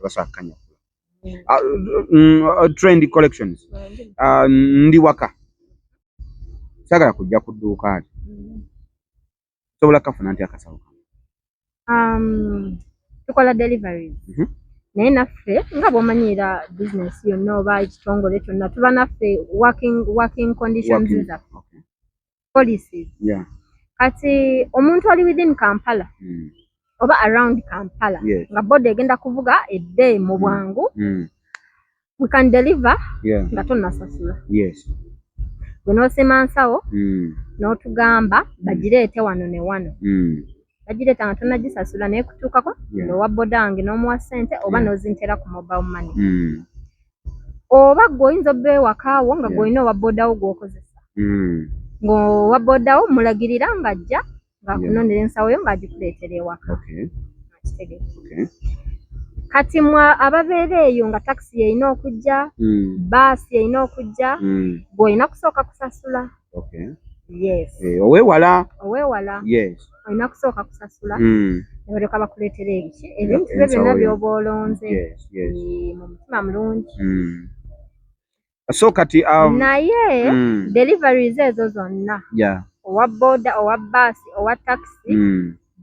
Tebasobola kukanyakula. Trend Collections. Ndi waka, saagala kujja ku dduuka lyo. Sobola kafuna nti akasawo kange? Tukola deliveries. Naye naffe nga bw'omanyiira bizinesi yonna oba ekitongole kyonna, tuba naffe working conditions zaffe, policies. Kati omuntu ali within Kampala oba around Kampala, nga boda egenda kuvuga edde mu bwangu, we can deliver nga tonnasasula. Gwe n'osima nsawo n'otugamba bagireete wano ne wano, bagireeta nga tonnagisasula, naye kutuukako n'owa boda wange n'omuwa ssente oba n'ozintera ku mobile money. Oba gwe oyinza obba ewakaawo nga gw'olina owa bodawo gw'okozesa, ng'owa bodawo mulagirira ng'ajja ng'akunonera ensawo yo ng'agikuleetera ewaka. Akitegeera. Kati mwe ababeera eyo nga takisi erina okujja, baasi erina okujja, gw'olina kusooka kusasula. Yes. Eh, oweewala. Oweewala. Olina kusooka kusasula ne balyoka bakuleetera ebiki, ebintu byo ensawo byonna yo. by'oba olonze. Eh, mu mutima mulungi. So kati Naye deliveries ezo zonna, owa boda, owa baasi, owa takisi,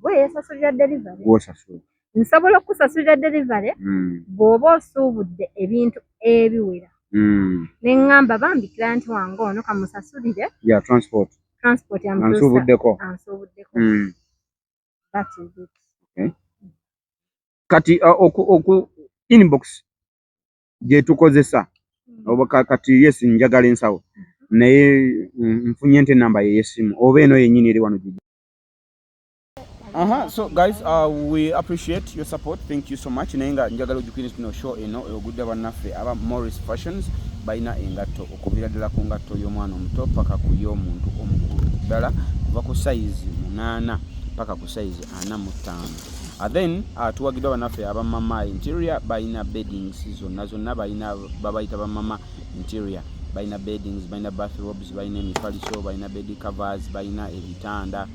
gwe yeesasulira delivery. Gw'osasula. Nsobola okukusasulira delivery bw'oba osuubudde ebintu ebiwera, ne ŋŋamba, "Bambi client wange ono kamusasulire Yeah, transport. transport amutuusa." Ansuubuddeko. Ansuubuddeko. That is it. Kati oku inbox gye tukozesa oba kati yes, njagala ensawo, naye nfunye nte enamba ye y'essimu oba eno yennyini eri wano gigi? Aha, so guys, we appreciate your support. Thank you so much. Naye nga njagala ojjukire nti no show eno ogudde bannaffe aba Morris Fashions, balina engatto okuvira ddala ku ngatto y'omwana omuto paka ku y'omuntu omukulu ddala, kuva ku size 8 paka ku size 45. Then tuwagiddwa bannaffe aba Mama Interior, balina beddings zonna zonna, balina babayita ba Mama Interior, balina beddings, balina bathrobes, balina emifaliso, balina bed covers, balina ebitanda,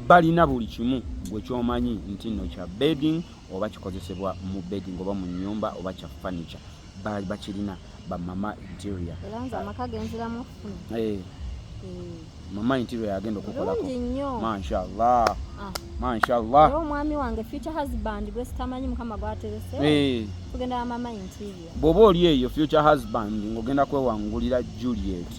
balina buli kimu gwe kyomanyi nti nno kya bedding oba kikozesebwa mu bedding oba mu nyumba oba kya furniture, bakirina ba Mama Interior. Era nze amaka genziramu okufuna. Eh, Mama Interior yagenda okukolako. Bulungi nnyo. Mashallah. Ah. Mashallah. Era omwami wange, future husband gwe sitamanyi Mukama gwaterese, tugenda wa Mama Interior. Bw'oba oli eyo, future husband, ng'ogenda kwewangulira Juliet,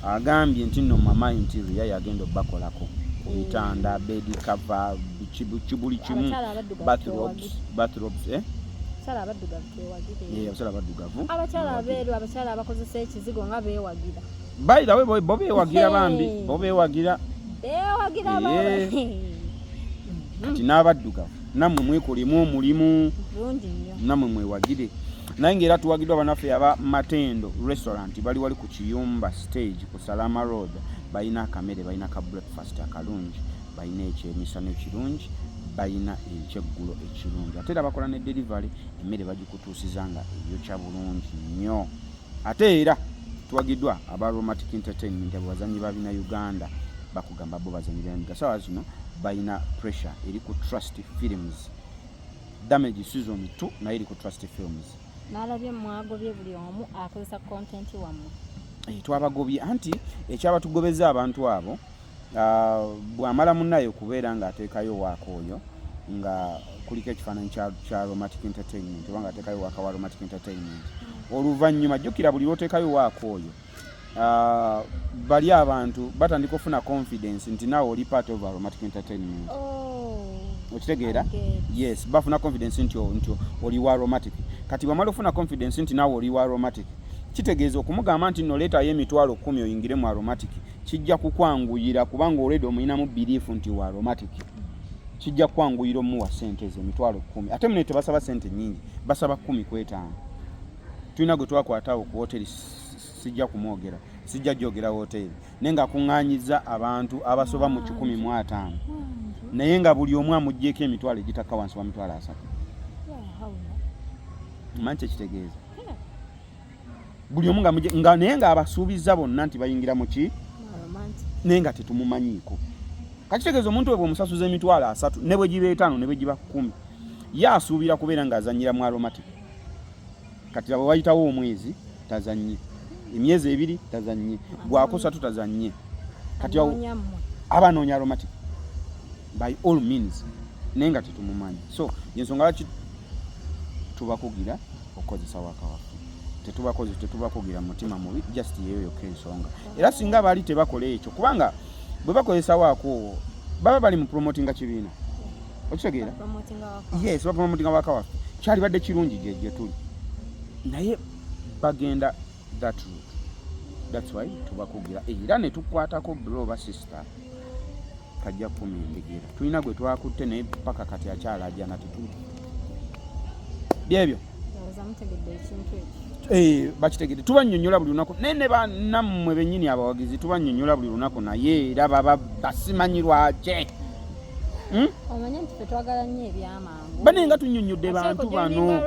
agambye nti nno Mama Interior yagenda obbakolako ku bitanda, bed cover, biki, buli kimu. Abakyala abaddugavu Bathrobes. twewagire. Bathrobes, eh? Abakyala abaddugavu twewagire. Yeah, abakyala abaddugavu. Abakyala abeeru, abakyala abakozesa ekizigo nga beewagira. By the way, bo beewagira bambi. Hey. Bo beewagira. Beewagira. Kati n'abaddugavu nammwe mwekolemu omulimu. Bulungi nnyo. Nammwe mwewagire. Naye ngaera tuwagiddwa banaffe aba Matendo Restaurant, bali wali ku Kiyumba Stage ku Salama Road. Balina akamere, balina ka breakfast akalungi, balina ekyemisana ekirungi, balina ekyeggulo ekirungi, ate era bakola ne delivery, emmere bagikutuusiza nga eyokya bulungi nnyo. Ate era tuwagiddwa aba Romantic Entertainment, abo bazanyi ba bina Uganda, bakugamba bo bazanyi bina. Sawa zino balina pressure eri ku Trust Films, Damage season 2 naye eri ku Trust Films. Nalabye mwagobye buli omu akozesa content wammwe. Eh, twabagobye anti ekyabatugobeza abantu abo, ah, bw'amala munnaye okubeera ng'ateekayo waaka oyo nga kuliko ekifaananyi kya Romantic Entertainment oba ng'ateekayo waaka wa Romantic Entertainment, oluvannyuma jjukira buli lw'oteekayo waaka oyo, ah, bali abantu batandika okufuna confidence nti naawe oli part of Aromatic Entertainment. Okitegeera? I get. Yes, bafuna confidence nti oli wa Aromatic. Kati bwamala ofuna confidence nti naawe oli wa Aromatic, kitegeeza okumugamba nti nno leetayo 100,000 oyingire mu Aromatic kijja kukwanguyira, kubanga already omuyinamu belief nti wa Aromatic. Kijja kukwanguyira omuwa sente ezo 100,000. Ate mune tebasaba sente nyingi, basaba 15. Tulina gwe twakwataawo ku hoteri, sijja kumwogera, sijja gyogera hoteri, naye nga akuŋŋaanyiza abantu abasoba mu 150, naye nga buli omu amuggyeko emitwalo egitakka wansi wa 30,000. Manyi kyekitegeeza, buli omu nga naye ng'abasuubiza bonna nti bayingira mu ki, naye nga tetumumanyiiko. Kakitegeeza omuntu we bw'omusasuza 30,000, ne bwe giba 5, ne bwe giba 10, ye asuubira kubeera ng'azannyira mu Aromatic. Kati abo wayitawo omwezi tazannye, emyezi 2 tazannye, gwakusatu tazannye. Kati aba anoonya Aromatic by all means, naye nga tetumumanyi. So yensonga lwaki tubakugira okukozesa Waka Waffe. Tetubakugira mutima mubi, just yeyo yokka ensonga. Era singa baali tebakola ekyo, kubanga bwe bakozesa Waka owo baba bali mu promotinga kibiina, okitegeera? Yes, bapromotinga Waka Waffe. Kyalibadde kirungi gye tuli, naye bagenda that route. That's why tubakugira era ne tukwatako bro oba sister kajja kumi endigera. Tulina gwe twakutte naye paka kati akyalajana tetuli byebyo. Bakitegedde, tubannyonnyola buli lunaku, naye ne bannammwe bennyini abawagizi tubannyonnyola buli lunaku, naye era baba basimanyi lwaki. Omanye nti ffe twagala nnyo ebyamangu. Bane nga tunnyonnyodde bantu bano.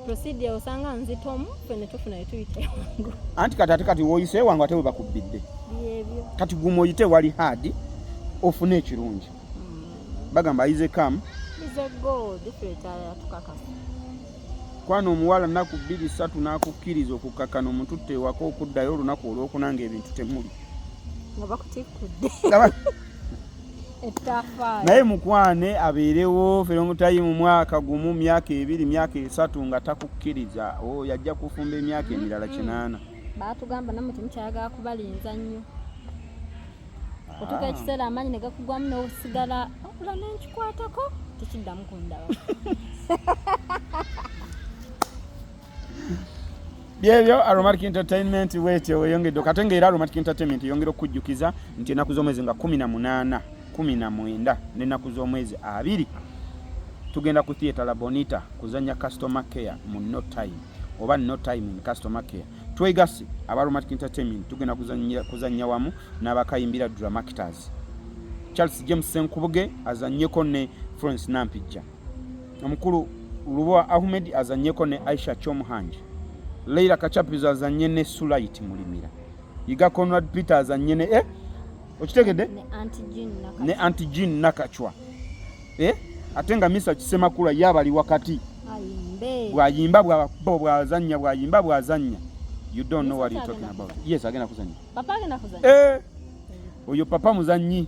Procedure osanga nzitomu, ffe ne tufuna ne tuyita ewangu. Anti kati ate kati woyise ewangu ate we bakubbidde. Kati guma oyite wali hard ofune ekirungi. Bagamba easy come easy go, different atukakasa. Kwana omuwala nnaku 2-3 n'akukkiriza okukakkana omututte ewaka okuddayo olunaku olwokuna ng'ebintu temuli. Nga bakutikkudde. Naye mukwane abeerewo fere omutayi mu mwaka gumu, myaka 2, myaka 3 nga takukkiriza. Oh, yajja kufumba emyaka emirala 8. Baatugamba nammwe temukyayagala kubalinza nnyo. Otuuka ekiseera amaanyi ne gakugwamu n'osigala okula n'enkikwatako tekiddamu kundaba. Byebyo Aromatic Entertainment wetyo weyongedde kate ng'era Aromatic Entertainment eyongera okukujjukiza nti ennaku z'omwezi nga 18, 19 n'ennaku z'omwezi 20 tugenda ku Theatre La Bonita kuzannya Customer Care mu No Time oba No Time in Customer Care. Twegasse aba Aromatic Entertainment tugenda kuzannya wamu n'abakayimbira Dramactors. Charles James Senkubuge azannyeko ne Florence Nampijja. Omukulu Lubowa Ahmed azannyeko ne Aisha Chomuhanji. Leila Kachapizo azannye ne Sulait Mulimira. Yiga Conrad Peter azannye ne okitegedde? Ne Auntie Jean Nakachwa. Ate nga Misa Kisemakula yabali wakati. Bwayimba bwazannya bwayimba bwazannya. You don't know what you're talking about. Yes, agenda kuzannya. Papa agenda kuzannya. Oyo papa muzannyi.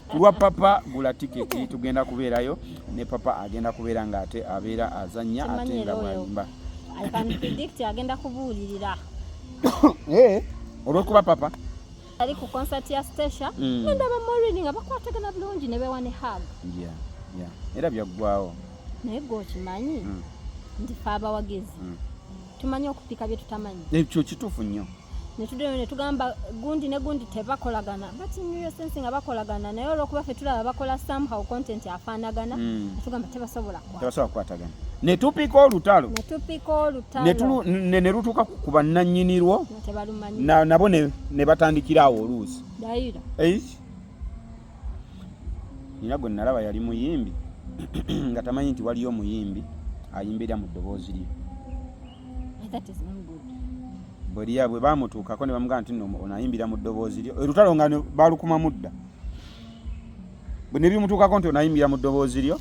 Kulwa papa gula tiketi, tugenda kubeerayo ne papa agenda kubeera nga ate abeera azannya ate nga bwayimba. I can predict agenda kubuulirira. Olw'okuba papa ali ku concert ya Stacia, nendaba Maureen nga bakwatagana bulungi ne bewa ne hug. Era byaggwawo. Naye gwe okimanyi nti ffe abawagizi tumanyi okupika bye tutamanyi. Ekyo kituufu nnyo. Ne tuddayo ne tugamba gundi ne gundi tebakolagana, but in real sense nga bakolagana, naye olw'okuba ffe tulaba bakola somehow content afaanagana, ne tugamba tebasobola kukwata. Tebasobola kukwatagana. Ne tupika olutalo. Ne tupika olutalo. Ne lutuuka ku bannannyinirwo. Nga tebalumanyi. Nabo ne batandikira awo oluusi. Dayira. Nina gwe nalaba yali muyimbi nga tamanyi nti waliyo omuyimbi ayimbira mu ddoboozi lye. That is not good. Bweriya bwe bamutuukako ne bamugamba nti nno ono ayimbira mu ddoboozi lye. Olutalo nga baalukumamu dda. Bwe ne bimutuukako nti ono ayimbira mu ddoboozi lyo,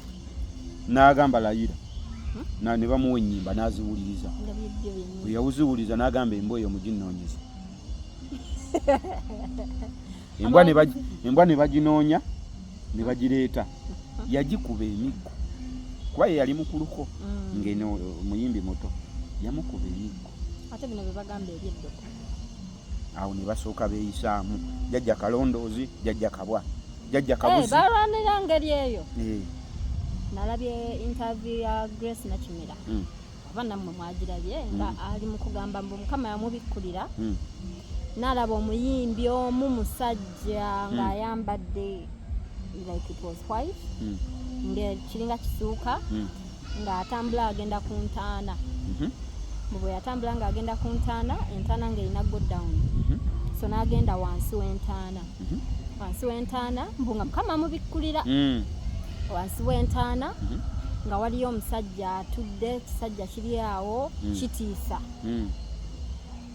n'agamba layira. Ne bamuwa ennyimba n'aziwuliriza. Bwe yawuziwuliza n'agamba embwa eyo muginnoonyeze. Embwa ne baginoonya ne bagireeta. Yagikuba emiggo. Kuba ye yali mukuluko ng'eno muyimbi muto. Yamukuba emiggo. Ate bino bye bagamba eby'eddogo. Awo ne basooka beeyisaamu. Jjajja Kalondoozi, Jjajja Kabwa, Jjajja Kabuzi. Balwanira ngeri eyo. Nalabye interview ya Grace Nakimera. Oba nammwe mwagirabye nga ali mu kugamba mbu Mukama yamubikkulira. N'alaba omuyimbi omu musajja ng'ayambadde like it was white, ng'ekiringa kisuuka, ng'atambula agenda ku ntaana. Bwe yatambula ng'agenda ku ntaana, entaana ng'erina go down. So n'agenda wansi w'entaana. Wansi w'entaana mbu nga Mukama amubikkulira. Wansi w'entaana nga waliyo omusajja atudde, ekisajja kiri awo kitiisa.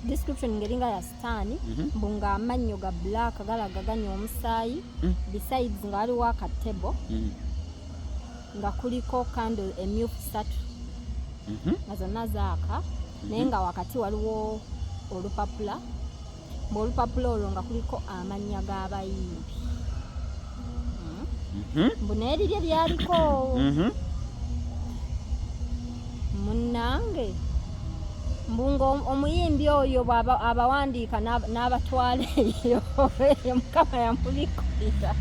Description ng'eringa ya sitaani, mbu ng'amannyo ga black galaga ganywa omusaayi. Besides nga waliwo akatebo. Nga kuliko candle emyufu ssatu nga zonna zaaka, naye nga wakati waliwo olupapula, ng'olupapula olwo nga kuliko amannya g'abayimbi. Mbu naye lirye lyaliko. Munnange, mbu nga omuyimbi oyo bw'aba abawandiika n'abatwala eyo, eyo Mukama yamubikkulira.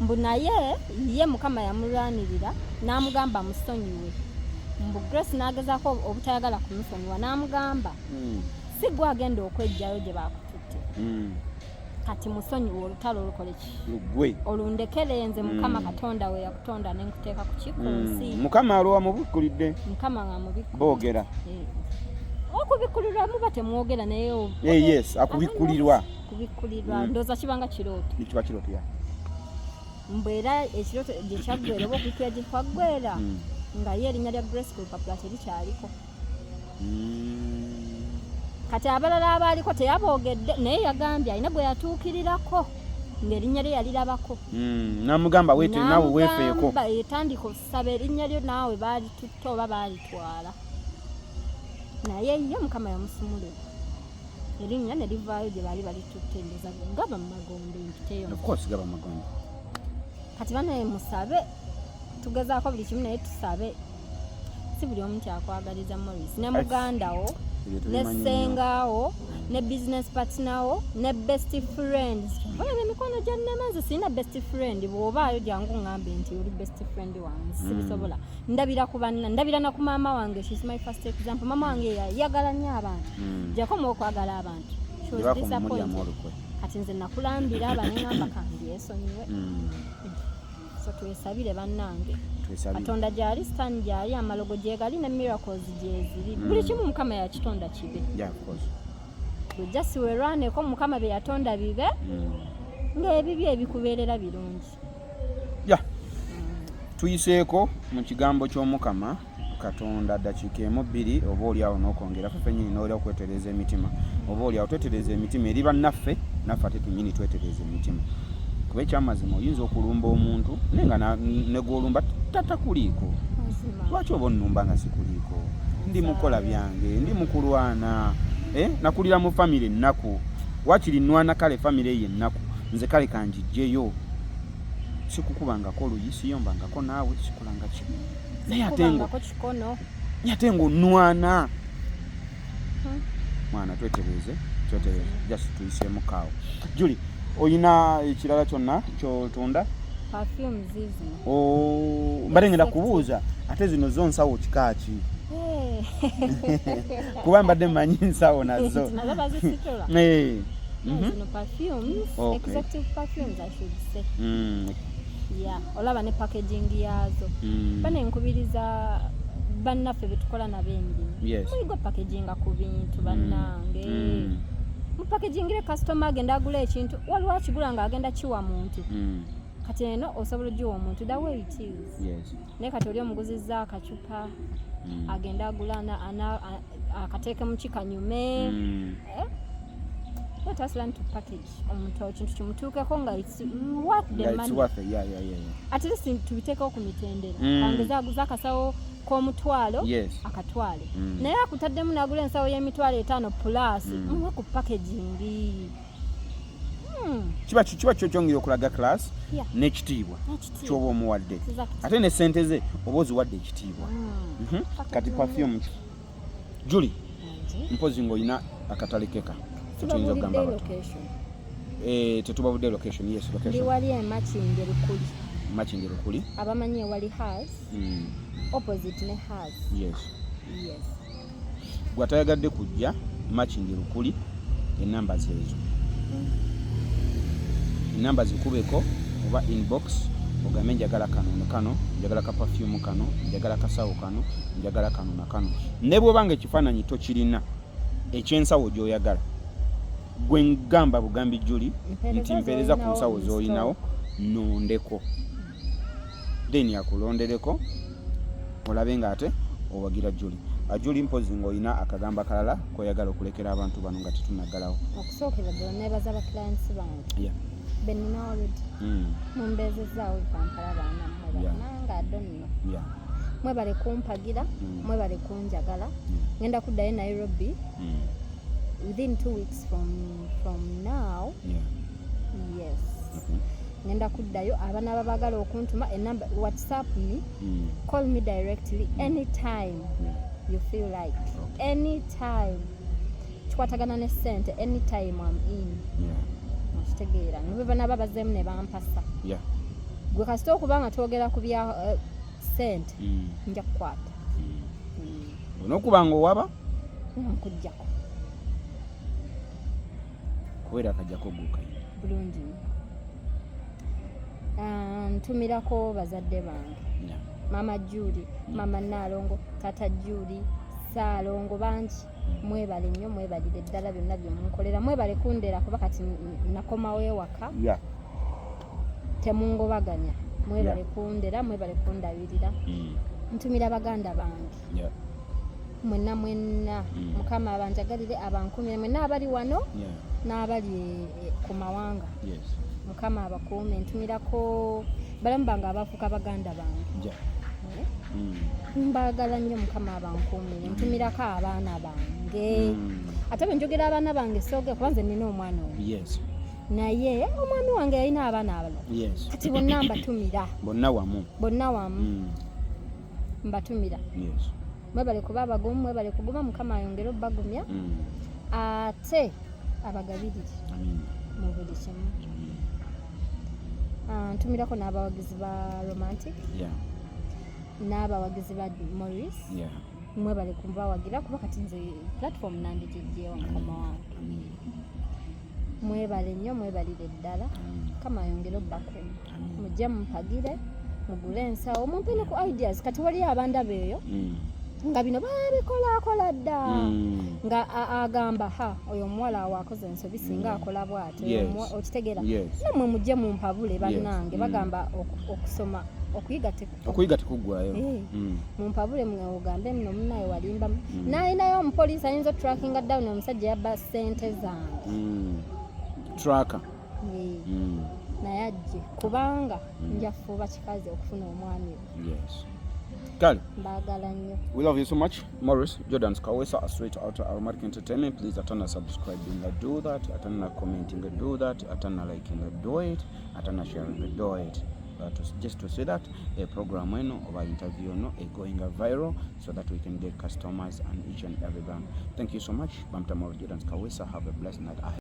Mbu naye ye Mukama yamulwanirira n'amugamba musonyiwe. Mbu Grace n'agezaako obutayagala kumusonyiwa, n'amugamba, si gwe agenda okwejjayo gye bakututte, kati musonyiwe, olutalo olukole ki? Lugwe. Olundekere nze Mukama Katonda we yakutonda nenkuteeka ku ki, ku nsi. Mukama alwa mubikkulidde. Mukama nga mubikkulidde. Boogera. Okubikkulirwa muba temwogera, naye Eh, yes, akubikkulirwa. Kubikkulirwa. Ndowooza kibanga kirooto. Kiba kirooto, ya. Mbu era ekirooto gye kyaggwera oba okubikkulira gye kwaggwera, nga ye erinnya lya Grace ku lupapula terikyaliko. Kati abalala abaaliko teyaboogedde, naye yagambye alina gwe yatuukirirako ng'erinnya lye yalirabako. Namugamba weete naawe weefeeko. N'amugamba, etandika okusaba erinnya lyo naawe baalitutte oba baalitwala, naye ye Mukama yamusumulula erinnya ne livaayo gye baali balitutte. Ndowooza gaba mu magombe mpiteyo. Of course, gaba magombe. Kati banaye musabe, tugezaako buli kimu, naye tusabe. Si buli omu kyakwagaliza, Morris, ne muganda wo, Ebyo ne tubimanyi nnyo. sengaawo, ne business partner wo, ne best friends. Olaba emikono gya nnema, nze sirina best friend. Bw'obaayo jangu ŋŋambe nti oli best friend wange. Sibisobola. Ndabira ku banna, ndabira na ku maama wange. She's my first example. Maama wange yayagala nnyo abantu. Jakoma okwagala abantu, she was Gye bakoma omulyamu disappointed. olukwe. Kati nze nakulambira aba neŋŋamba kandyesonyiwe. So twesabire, bannange. Twesabire. Katonda gyali, sitaani gyali, amalogo gyegali, ne miracles gyeziri. Buli kimu Mukama yakitonda kibe. Yeah, of course. Bwejja siwerwaneko, Mukama bye yatonda bibe, ng'ebibyo ebikubeerera birungi. Ya, tuyiseeko mu kigambo ky'Omukama Katonda dakiika emu, bbiri, oba oliawo n'okwongera ffe fenyini n'oli okwetereza emitima, oba oliawo twetereza emitima eri bannaffe, naffe ate tunyini twetereza emitima, kuba ekyamazima oyinza okulumba omuntu naye nga ne gw'olumba tatakuliiko. Mazima. Lwaki oba onnumba nga sikuliiko? Ndi mukola byange, ndi mukulwana, eh? Nakulira mu famire ennaku, wakiri nwana kale famire eyo ennaku nze kale kanjijjeyo. Sikukubangako oluyi, siyombangako naawe, sikolanga kibi, naye ate ngo Kubangako kikono. Naye ate ng'onnwana. Mwana, twetereeze, twetereeze, just tuyiseemu kaawo. Juli, oyina ekirala kyonna kyotunda? Perfume zizino. Oh, mbadde ngenda kubuuza, ate zino zo nsawo kika ki? Kuba mbadde mmanyi nsawo nazo. Nazo bazisitula. Zino perfumes, executive perfumes I should say. Yeah, olaba ne packaging yaazo. Bane nkubiriza bannaffe betukola nabo emirimu, muyigo packaginga ku bintu, bannange. Mupackagingire kasitoma agenda agula ekintu. Waliwo akigula ng'agenda kiwa muntu. Kati eno osobola ogiwa omuntu the way it is. Naye kati oli omuguzizza akacupa, agenda agula akateeke mu kikanyume. Let us learn to package. Omuntu ekintu kimutuukeko nga it's worth the Nga it's money. worth it. Yeah. At least tubiteekeo ku mitendera. Kangeze aguze akasawo k'omutwalo, akatwale. Naye akutaddemu n'agula ensawo y'emitwalo 50 plus, muwe ku packaging. Kiba kyo kyongera okulaga class n'ekitiibwa N'ekitiibwa. ky'oba omuwadde. Ate ne sente ze oba oziwadde ekitiibwa. Kati perfume, Julie, mpozi ng'olina akatale keka kyetuyinza okugamba Tubabulidde abantu. location. Eh, tetubabudde location. Yes, Ndi location. wali emakindye Lukuli. Makindye Lukuli. Abamanyi ewali has, opposite ne has. Yes. Gwatayagadde kujja Makindye Lukuli, enamba zeezo, enamba zikubeko oba inbox, ogambe njagala kano na kano, njagala ka perfume kano, njagala kasawo kano, njagala kano na kano. Ne bw'oba nga ekifaananyi tokirina ekyensawo gy'oyagala, gwe ngamba bugambi Juli nti mpeereza ku nsawo z'olinawo, nondeko, then akulondereko olabe nga ate owagira Juli. Juli, mpozi ng'olina akagamba kalala koyagala okulekera abantu bano nga tetunaggalawo. Okusookera ddala neebaza ba clients bange benina already. Mumbeezezaawo Kampala, baana mmwe. Bannange. I don't know. Mwebale kumpagira, mwebale kunjagala. Ngenda kuddayo Nairobi within 2 weeks from now. Yes. Ngenda kuddayo. Abaana baagala okuntuma enamba, WhatsApp me, call me directly anytime you feel like, anytime kikwatagana ne ssente, anytime I'm in. Okitegeera, ne bwe banaaba bazzeemu ne bampasa, gwe kasita okuba nga twogera ku bya ssente, nja kukwata. Onookuba nga owaba Nkujjako. Kubeera akajjako oggukayo. Bulungi nnyo. Ah, ntumirako bazadde bange, Maama Juuli, Maama Naalongo, Taata Juuli, Saalongo, bangi. Mwebale nnyo, mwebalire ddala byonna bye munkolera. Mwebale kundera, kuba kati nakomawo ewaka. Temungobaganya. Mwebale kundera, mwebale kundabirira. Ntumira baganda bange mwenna mwenna. Mukama abanjagalire, abankumire mwenna abali wano n'abali ku mawanga. Mukama abakuume. Ntumirako balamu bange abafuuka baganda bange. Eh? Mbaagala nnyo, Mukama abankuumire. Ntumirako abaana bange. Ate bwe njogera abaana bange, sooge kuba nze nina omwana omu, naye omwami wange yalina abaana abalala. Kati bonna mbatumira. Bonna wamu. Bonna wamu. Mbatumira. Mwebale kuba abagumu, mwebale kuguma. Mukama ayongere obbagumya, ate abagabirire mu buli kimu. Ah, ntumirako n'abawagizi ba Romantic n'abawagizi ba Maurice. Mwebale kubawagira, kuba kati nze platform nandigijjeewo, mukama wange. Mwebale nnyo, mwebalire ddala. Mukama ayongere obbakuuma. Mujje mumpagire, mugule ensawo, mumpe ne ku ideas. Kati waliyo abandaba eyo nga bino babikolakola dda, nga agamba, "Ha, oyo omuwala awo akoze ensobi, singa akola bw'atyo." Okitegeera? Yes. Nammwe mujje mumpabule, bannange. Bagamba okusoma, okuyiga Okuyiga tekuggwayo. Eh. Mumpabule, mwe ogambe nno munnaye walimbamu. Nalinayo omupoliisi ayinza otrackinga down omusajja yabba ssente zange. Tracker. Eh, naye ajje, kubanga nja fuuba kikazi okufuna omwami we. Yes. Kale. Mbaagala nnyo. We love you so much. Maurice Jordan Kawesa, straight out of Aromatic Entertainment. Please atana subscribing, do that. Atana commenting, do that. Atana liking, do it. Atana sharing, do it. Just to say that a program eno oba interview no a going viral so that we can get customers and each and every brand. Thank you so much. Bamta Maurice Jordan Kawesa. Have a blessed night ahead.